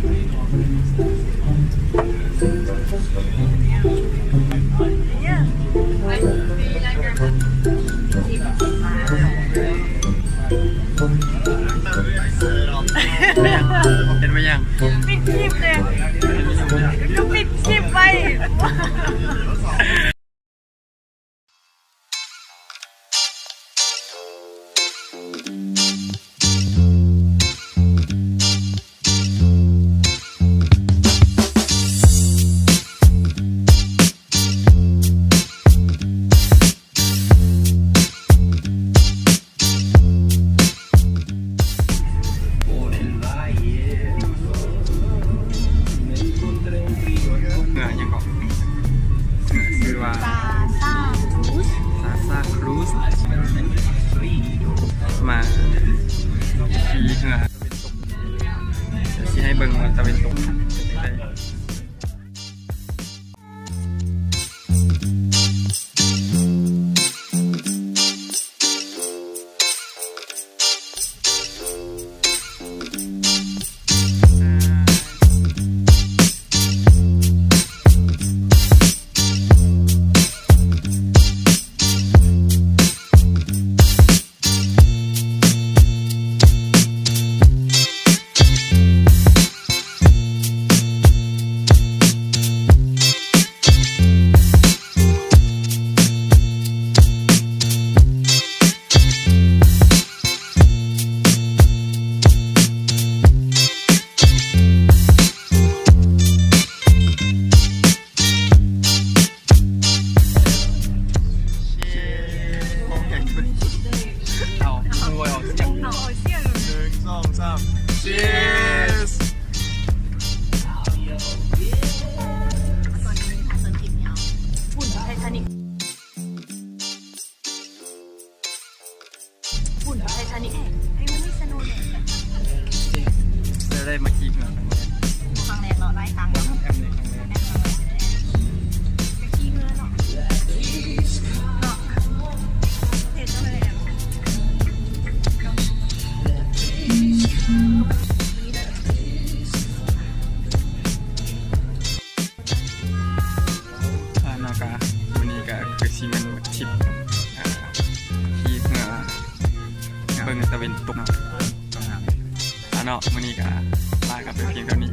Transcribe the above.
ເຫັນໄປຍັງ? ປິດຄລິບເລີຍ ກໍປິດຄລິບໄວ້. ເຮືອຫຍັງເກາະ? ເຮືອຊື່ວ່າ Sasa Cruise Sasa Cruise ມາຂີ່ເຮືອ ດຽວຊິໃຫ້ເບິ່ງວ່າຕາເວັນຕົກເປັນຈັ່ງໃດ. ເອົາ ເອົາ ໜຶ່ງ ສອງ ສາມ Cheers. ຝຸ່ນໄທທານິກ ໃຫ້ມັນມີສະໂນແດ່. ໄດ້ມາຂີ່ເຮືອຄັ້ງແລກ ຄັ້ງແລກເນາະ ຫຼາຍຄັ້ງແລ້ວ ແອມນີ້ຄັ້ງແລກ ໄປຂີ່ເຮືອເນາະ ເນາະ ເຮັດຈັ່ງໃດແອມ. ອ່າ ເນາະ ກະມື້ນີ້ກະຄືຊິແມ່ນທຣິບ ອ່າ ຂີ່ເຮືອເບິ່ງຕາເວັນຕົກເນາະ ອ່າ ເນາະ ມື້ນີ້ກະລາກັນໄປພຽງເທົ່ານີ້.